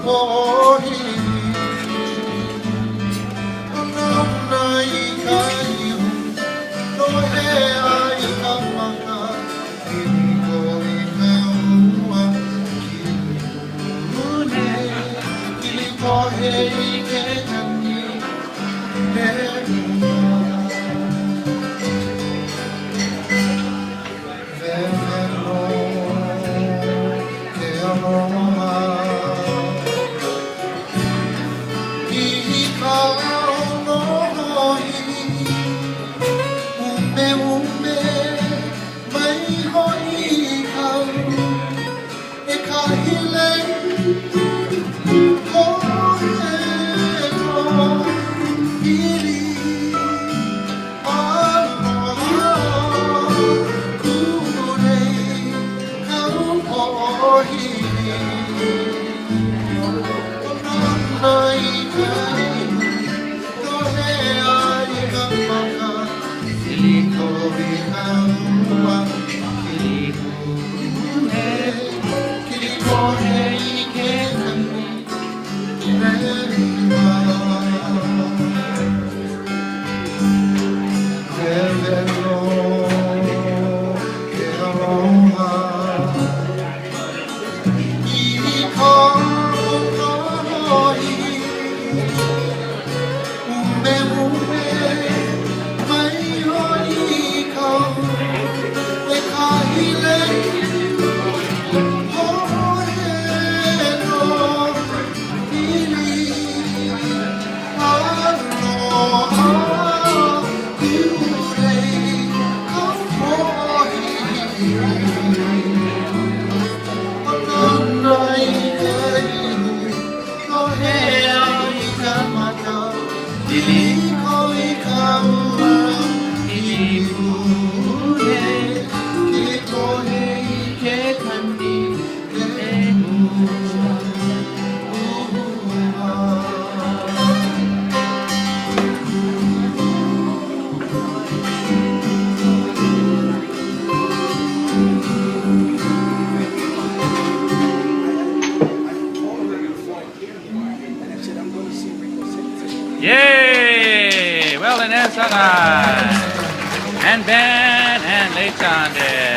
poʻohiwi Onaona i ka ihu Nohea i ka maka Kiliko i ka ua Kilipune Kilikohe i ke kani Lehua Wewelo ke aloha I ka ʻonohi ʻUmeʻume mai hoʻi kau E ka lei hoʻoheno ʻili Aloha kūlei kau poʻohiwi Onaona i ka ihu Nohea i ka maka Kiliko i ka ua Kilipune Kilikohe i ke kani Lehua Wewelo ke aloha I ka ʻonohi ʻUmeʻume mai hoʻi kau E kahi lei hoʻoheno ʻili Aloha kūlei kau poʻohiwi Onaona i ka ihu Nohea i ka maka Kiliko i ka ua Kilipune Kilikohe i ke kani Lehua. Yay! Well, and And Ben and Lei Chande.